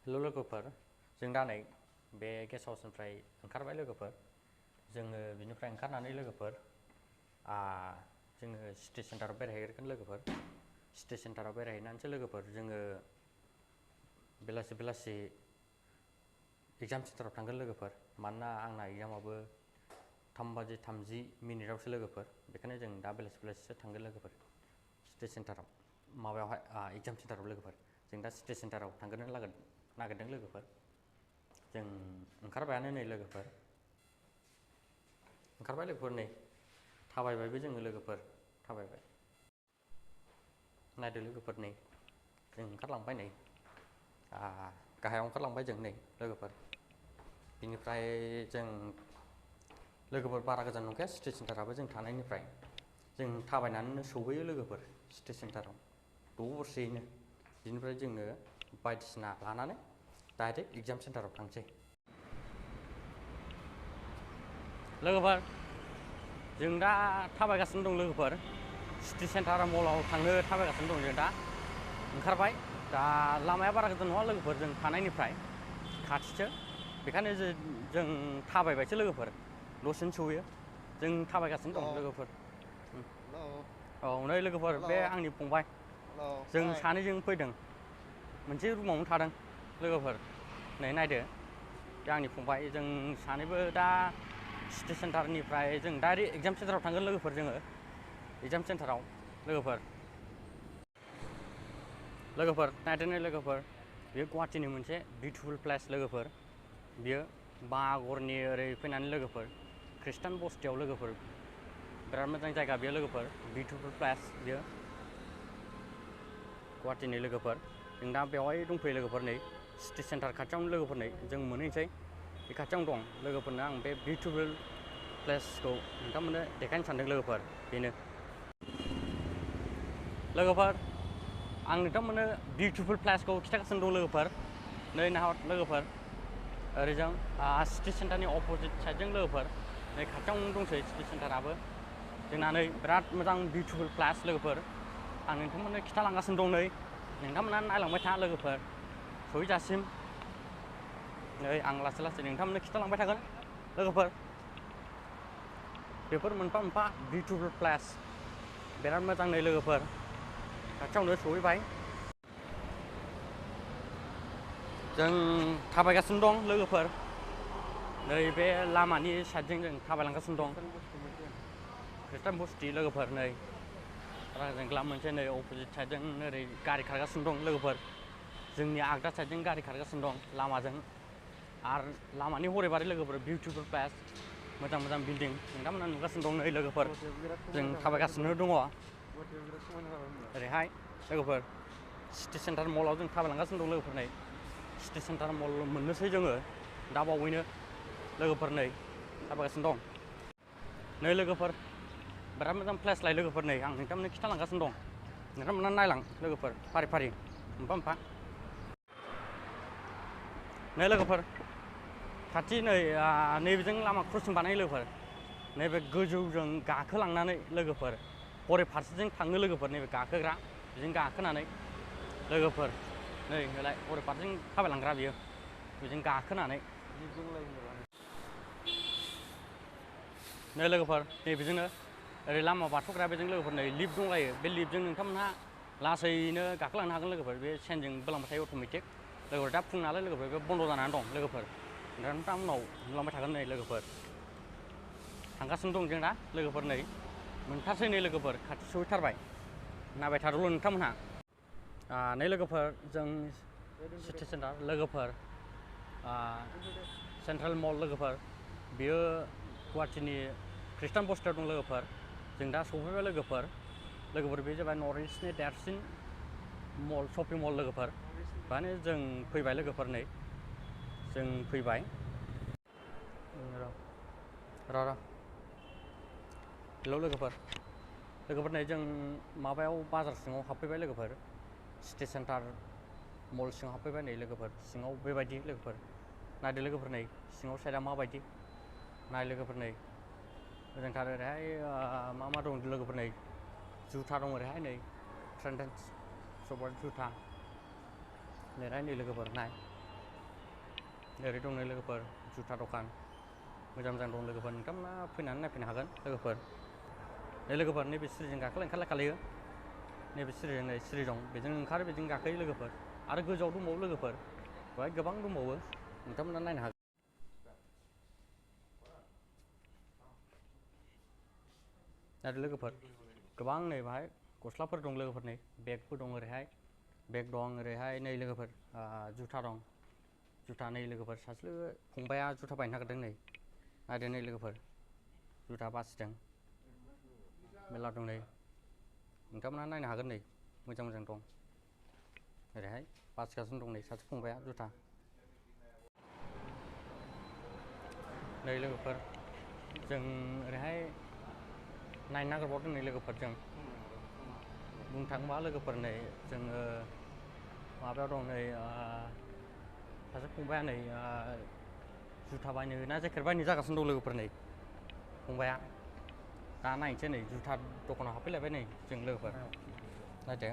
हेल' लोगोफोर, जों दा नै बे गेस्ट हाउसनिफ्राय ओंखारबाय लोगोफोर। जोङो बिनिफ्राय ओंखारनानै लोगोफोर जोङो सिटि सेन्टाराव बेरायहैगोन लोगोफोर। सिटि सेन्टाराव बेरायहैनानैसो लोगोफोर जोङो बेलासि एग्जाम सेन्टाराव थांगोन लोगोफोर। मानोना आंना एग्जामाबो 3:30 लोगोफोर। बेखायनो जों दा बेलासिसो थांगोन लोगोफोर सिटि सेन्टाराव, माबायावहाय एग्जाम सेन्टाराव लोगोफोर। जों दा सिटि सेन्टाराव थांग्रोनो नागिरदों लोगोफोर। जों ओंखारबायानो नै लोगोफोर, ओंखारबाय लोगोफोर। नै थाबायबायबो जोङो लोगोफोर, थाबायबाय। नायदो लोगोफोर, नै जों ओंखारलांबाय, नै गाहायाव ओंखारलांबाय जों नै लोगोफोर। बिनिफ्राय जों लोगोफोर बारा गोजान नंखाया सिटि सेन्टाराबो जों थानायनिफ्राय। जों थाबायनानैनो सौहैयो लोगोफोर सिटि सेन्टाराव दसेयैनो। बिनिफ्राय जोङो बायदिसिना लानानै डाइरेक्ट एग्जाम सेन्टाराव थांसै लोगोफोर। जों दा थाबायगासिनो दं लोगोफोर, सिटि सेन्टार मलाव थांनो थाबायगासिनो दं। जों दा ओंखारबाय। दा लामाया बारा गोजान नङा लोगोफोर, जों थानायनिफ्राय खाथिसो। बेखायनो जों थाबायबायसो लोगोफोर, दसेनो सहैयो। जों थाबायगासिनो दं लोगोफोर। औ नै लोगोफोर, बे आंनि फंबाय। जों सानैजों फैदों, मोनसे रुमावनो थादों लोगोफोर। नै नायदो, बे आंनि फंबाय। जों सानैबो दा सिटि सेन्टारनिफ्राय जों डाइरेक्ट एग्जाम सेन्टाराव थांगोन लोगोफोर। जोङो एग्जाम सेन्टाराव लोगोफोर नायदो नै लोगोफोर, बेयो गुवाहाटीनि मोनसे बिउटिफुल प्लेस लोगोफोर। बियो बाघरनि ओरै फैनानै लोगोफोर खृष्टान बस्तियाव लोगोफोर। बिराद मोजां जायगा बेयो लोगोफोर, बिउटिफुल प्लेस बियो गुवाहाटीनि लोगोफोर। जों दा बेवहाय दंफैयो लोगोफोर, नै सिटि सेन्टार खाथियावनो लोगोफोर। नै जों मोनहैनोसै, बे खाथियावनो दं लोगोफोरनो। आं बे बिउटिफुल प्लेसखौ नोंथांमोननो देखायनो सानदों लोगोफोर, बेनो लोगोफोर। आं नोंथांमोननो बिउटिफुल प्लेसखौ खिन्थागासिनो दं लोगोफोर। नै नाहर लोगोफोर, ओरैजों सिटि सेन्टारनि अपोजिट साइडजों लोगोफोर। नै खाथियावनो दंसै सिटि सेन्टाराबो जोंना। नै बिराद मोजां बिउटिफुल प्लेस लोगोफोर। आं नोंथांमोननो खिन्थालांगासिनो दं। नै नोंथांमोना नायलांबाय था लोगोफोर सहैजासिम। नै आं लासै नोंथांमोननो खिन्थालांबाय थागोन लोगोफोर। बेफोर मोनफा मोनफा बिउटिफुल प्लेस, बिराद मोजां। नै लोगोफोर, खाथियावनो सहैबाय। जों थाबायगासिनो दं लोगोफोर। नै बे लामानि साइडजों जों थाबायलांगासिनो दं। खृष्टान बस्ति लोगोफोर। नै रायज्लांग्ला मोनसे, नै अपोजिट साइडजों ओरै गारि खारगासिनो दं लोगोफोर। जोंनि आगदा साइडजों गारि खारगासिनो दं लामाजों। आरो लामानि हरै बारै लोगोफोर बिउटिफुल प्लेस, मोजां मोजां बिल्डिं नोंथांमोना नुगासिनो दं। नै लोगोफोर, जों थाबायगासिनो दङ ओरैहाय लोगोफोर। सिटि सेन्टार मलाव जों थाबायलांगासिनो दं लोगोफोर। नै सिटि सेन्टार मल मोननोसै जोङो दा बावैनो लोगोफोर। नै थाबायगासिनो दं। नै लोगोफोर, बिराद मोजां प्लेस लाय लोगोफोर। नै आं नोंथांमोननो खिन्थालांगासिनो दं, नोंथांमोना नायलां लोगोफोर फारि फारि मोनफा मोनफा। नै लोगोफोर, खाथि नैबेजों लामा क्रसिं बानायो लोगोफोर। नैबे गोजौजों गाखोलांनानै लोगोफोर हरै फारसेजों थाङो लोगोफोर। नैबे गाखोग्रा, बेजों गाखोनानै लोगोफोर। नै होलाय हरै फारसेजों थाबायलांग्रा बियो, बेजों गाखोनानै। नै लोगोफोर, नैबेजोंनो ओरै लामा बारस'ग्रा बेजों लोगोफोर। नै लिफ्ट दंलायो, बे लिफ्टजों नोंथांमोनहा लासैनो गाखोलांनो हागोन लोगोफोर। बे चेनजों बोलांबाय थायो अट'मेटिक लोगोफोर। दा फुं नालाय लोगोफोर, बे बन्द' जानानै दं लोगोफोर। नोंथां उनाव नुलांबाय थागोन। नै लोगोफोर, थांगासिनो दं जों दा लोगोफोर। नै मोनथारसै, नै लोगोफोर खाथि सहैथारबाय। नायबाय थादोल' नोंथांमोनहा। नै लोगोफोर, जों सिटि सेन्टार लोगोफोर, सेन्ट्रेल मल लोगोफोर। बियो गुवाहाटीनि खृष्टान बस्तियाव दं लोगोफोर। जों दा सफैबाय लोगोफोर। बे जाबाय नर्थ इस्टनि देरसिन मल, शपिं मल लोगोफोर। बेहायनो जों फैबाय लोगोफोर। नै जों फैबाय। र' हेलौ लोगोफोर, नै जों माबायाव बाजार सिङाव हाबफैबाय लोगोफोर। सिटि सेन्टार मल सिङाव हाबफैबाय। नै लोगोफोर, सिङाव बेबायदि लोगोफोर। नायदो लोगोफोर, नै सिङाव साइडआ माबायदि नाय लोगोफोर। नै मोजांथार। ओरैहाय मा दं लोगोफोर। नै जुथा दं ओरैहाय। नै ट्रेन्डेन्स जुथा ओरैहाय। नै लोगोफोर नाय ओरै दं नै लोगोफोर जुथा दखान मोजां मोजां दं लोगोफोर नोंथांमोना फैनानै नायफैनो हागोन लोगोफोर नै लोगोफोर नैबे सिरिजों गाखोलाय ओंखारलाय खालायो नैबे सिरिजों नै सिरि दं बेजों ओंखारो बेजों गाखोयो लोगोफोर आरो गोजौआव दंबावो लोगोफोर बेवहाय गोबां दंबावो नोंथांमोना नायनो हागोन आरो लोगोफोर गोबां नै बाहाय गस्लाफोर दं लोगोफोर नै बेगबो दं ओरैहाय बेग दं ओरैहाय नै लोगोफोर जुथा दं जुथा नै लोगोफोर सासे फंबाया जुथा बायनो नागिरदों नै नायदो नै लोगोफोर जुथा बासिदों मेरला दं नै नोंथांमोना नायनो हागोन नै मोजां मोजां दं ओरैहाय बासिगासिनो दं नै सासे फंबाया जुथा नै लोगोफोर जों ओरैहाय नायनो नागिरबावदों नै लोगोफोर जों बुंनो थाङोबा लोगोफोर नै जोङो माबायाव दं नै सासे फंबाया नै जुथा बायनो ना जेकेट बायनो जागासिनो दं लोगोफोर नै फंबाया दा नायनोसै नै जुथा दखानाव हाबफैलायबाय नै जों लोगोफोर नायदो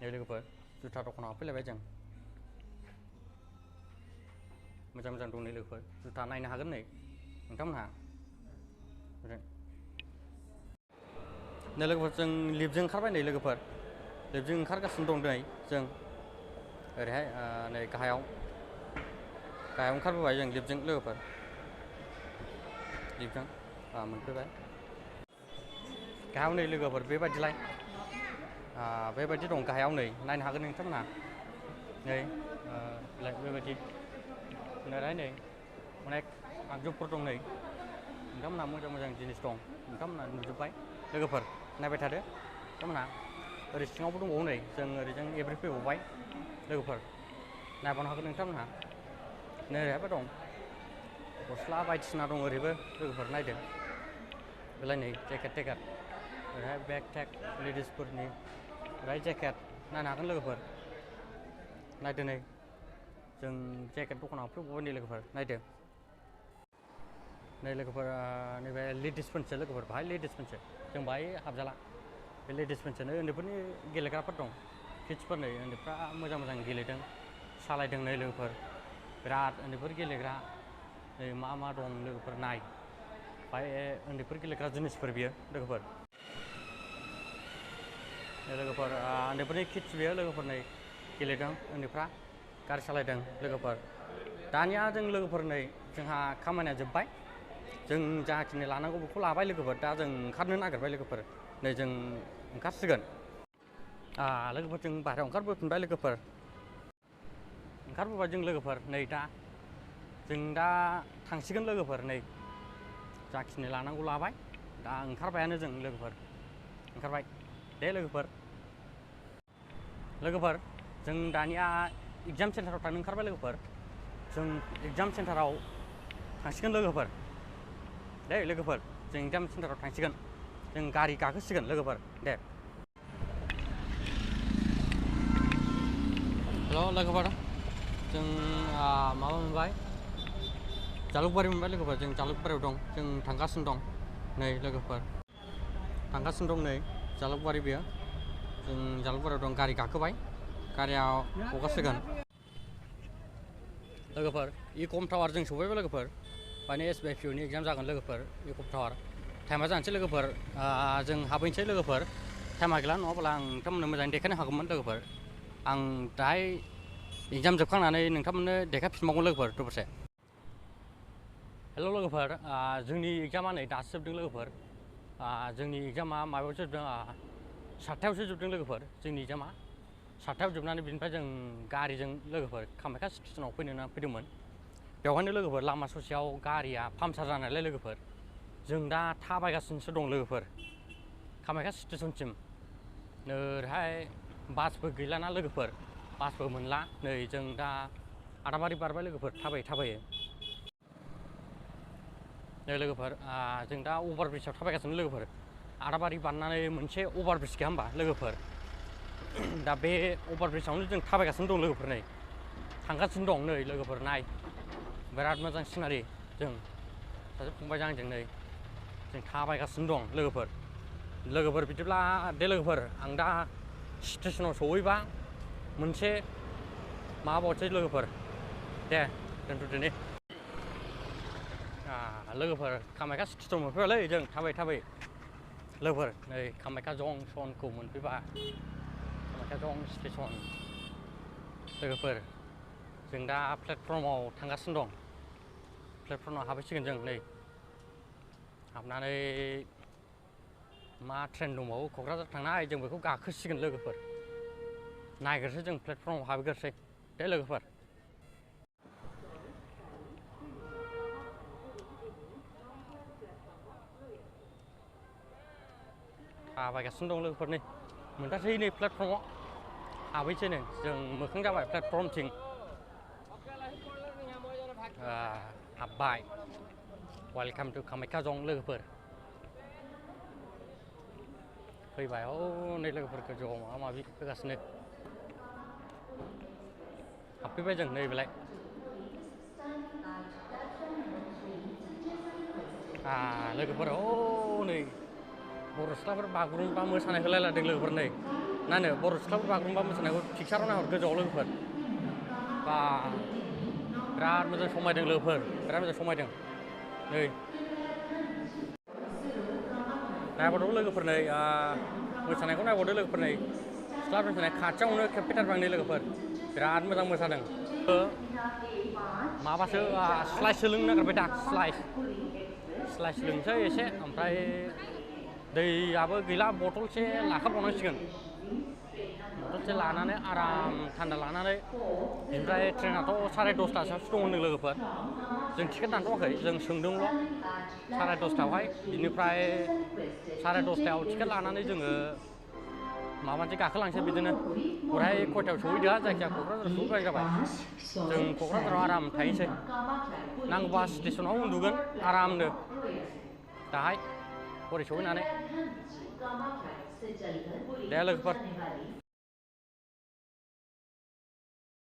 नै लोगोफोर जुथा दखानाव हाबफैलायबाय जों मोजां मोजां दं नै लोगोफोर जुथा नायनो हागोन नै नोंथांमोनहा नै लोगोफोर जों लिफ्टजों ओंखारबाय नै लोगोफोर लिफ्टजों ओंखारगासिनो दं नै जों ओरैहाय नै गाहायाव ओंखारबोबाय जों लिफ्टजों लोगोफोर लिफ्टजों मोनफैबाय गाहायाव नै लोगोफोर बेबायदिलाय बेबायदि दं गाहायाव नै नायनो हागोन नोंथांमोनहा नै बेबायदि ओरैहाय नै अनेक आगजुफोर दं नै नोंथांमोनहा मोजां मोजां जिनिस दं नोंथांमोनहा नुजोब्बाय लोगोफोर नायबाय थादो नोंथांमोनहा ओरै सिङावबो दंबावो नै जों ओरैजों एब्रि फैबावबाय लोगोफोर नायबावनो हागोन नोंथांमोनहा नै ओरैहायबो दं गस्ला बायदिसिना दं ओरैबो लोगोफोर नायदो बेलाय नै जेकेट टेकेट ओरैहाय बेग टेग लेडिसफोरनि ओरैहाय जेकेट नायनो हागोन लोगोफोर नायदो नै जों जेकेट दखानाव फैबावबाय नै लोगोफोर नायदो नै लोगोफोर नैबे लेडिसफोरनिसो लोगोफोर बाहाय लेडिसफोरनिसो जों बाहाय हाबजाला बे लेडिसफोरनिसोनो उन्दैफोरनि गेलेग्राफोर दं किड्सफोर नै उन्दैफ्रा मोजां मोजां गेलेदों सालायदों नै लोगोफोर बिराद उन्दैफोर गेलेग्रा नै मा दं लोगोफोर नाय बाहाय उन्दैफोर गेलेग्रा जिनिसफोर बियो लोगोफोर नै लोगोफोर उन्दैफोरनि किड्स बियो लोगोफोर नै गेलेदों उन्दैफ्रा गारि सालायदों लोगोफोर दानिया जों लोगोफोर नै जोंहा खामानिया जोब्बाय जों जाखिनि लानांगौ बेखौ लाबाय लोगोफोर दा जों ओंखारनो नागिरबाय लोगोफोर नै जों ओंखारसिगोन लोगोफोर जों बाहेरायाव ओंखारबोफिनबाय लोगोफोर ओंखारबोबाय जों लोगोफोर नै दा जों दा थांसिगोन लोगोफोर नै जाखिनि लानांगौ लाबाय दा ओंखारबायानो जों लोगोफोर ओंखारबाय दे लोगोफोर जों दानिया एग्जाम सेन्टाराव थांनो ओंखारबाय लोगोफोर जों एग्जाम सेन्टाराव थांसिगोन लोगोफोर दे लोगोफोर जों एग्जाम सेन्टाराव थांसिगोन जों गारि गाखोसिगोन लोगोफोर दे हेल' लोगोफोर जों माबा मोनबाय जालुकबारि मोनबाय लोगोफोर जों जालुकबारियाव दं जों थांगासिनो दं नै लोगोफोर थांगासिनो दं नै जालुकबारि बेयो जों जालुकबारियाव दं गारि गाखोबाय गारियाव हगारसिगोन लोगोफोर इकम टावार जों सफैबाय लोगोफोर माने SBI PO नि एग्जाम जागोन लोगोफोर इकम टावार टाइमा जानोसै लोगोफोर जों हाबहैनोसै लोगोफोर टाइमा गैला नङाब्ला आं नोंथांमोननो मोजाङै देखायनो हागौमोन लोगोफोर आं दाहाय एग्जाम जोबखांनानै नोंथांमोननो देखायफिनबावगोन लोगोफोर दसे हेल' लोगोफोर जोंनि एग्जामा नै दासो जोबदों लोगोफोर जोंनि एग्जामा माबायावसो जोबदों 7थायावसो जोबदों लोगोफोर जोंनि एग्जामा 7थायाव जोबनानै बिनिफ्राय जों गारिजों लोगोफोर कामाख्या स्टेसनाव फैदोंमोन बेवहायनो लोगोफोर लामा ससेयाव गारिया पामचार जानायलाय लोगोफोर जों दा थाबायगासिनोसो दं लोगोफोर कामाख्या स्टेसनसिम ओरैहाय बासबो गैलाना लोगोफोर बासबो मोनला नै जों दा आदाबारि बारबाय लोगोफोर थाबायै नै लोगोफोर जों दा अभारब्रिजआव थाबायगासिनो लोगोफोर आदाबारि बारनानै मोनसे अभारब्रिज गैया होमबा लोगोफोर दा बे अभारब्रिजआवनो जों थाबायगासिनो दं लोगोफोर नै थांगासिनो दं नै लोगोफोर नाय बिराद मोजां सिनारि जों सासे फंबायजों आंजों नै जों थाबायगासिनो दं लोगोफोर बिदिब्ला दे लोगोफोर आं दा स्टेसनाव सहैबा मोनसे माबाबावसै लोगोफोर दे दोनथ'दिनि लोगोफोर कामाख्या स्टेसन मोनफैबायलै जों थाबायै थाबायै लोगोफोर नै कामाख्या जंसनखौ मोनफैबाय कामाख्या जं स्टेसन लोगोफोर जों दा प्लेटफर्माव थांगासिनो दं प्लेटफर्माव हाबहैसिगोन जों नै हाबनानै मा ट्रेन दंबावो क'क्राझार थांनाय जों बेखौ गाखोसिगोन लोगोफोर नायग्रोसै जों प्लेटफर्माव हाबग्रोसै दे लोगोफोर थाबायगासिनो दं लोगोफोर नै मोनथारसै नै प्लेटफर्माव हाबहैसै नै जों मोखां जाबाय प्लेटफर्मथिं हाबबाय वेलकाम टु कामाख्या जं लोगोफोर फैबाय नै लोगोफोर गोजौआव माबा माबि होगासिनो हाबफैबाय जों नैबेलाय लोगोफोर नै बर' सिख्लाफोर बागुरुम्बा मोसानाय होलायलायदों लोगोफोर नै मा होनो बर' सिख्लाफोर बागुरुम्बा मोसानायखौ पिक्साराव नायहर गोजौआव लोगोफोर बा बिराद मोजां समायदों लोगोफोर बिराद मोजां समायदों नै नायबावदो लोगोफोर नै मोसानायखौ नायबावदो लोगोफोर नै सिख्लाफोर मोसानाय खाथियावनो खेबफैथारबाय नै लोगोफोर बिराद मोजां मोसादों माबासो स्लाइससो लोंनो नागिरबाय दा स्लाइस लोंसै एसे ओमफ्राय दैयाबो गैला बथलसे लाखाबावनांसिगोन बथलसे लानानै आराम थान्दा लानानै ओमफ्राय ट्रेनाथ' 10:30 दं होनदों लोगोफोर जों टिकेट दानथ'वाखै जों सोंदोंल' 10:30 बिनिफ्राय 10:30 टिकेट लानानै जोङो माबानोसै गाखोलांसै बिदिनो हरहाय खयथायाव सहैदों जायखिया क'क्राझाराव सहैबाय जाबाय जों क'क्राझाराव आराम थाहैनोसै नांगौबा स्टेसनाव उन्दुगोन आरामनो दाहाय हरै सहैनानै दे लोगोफोर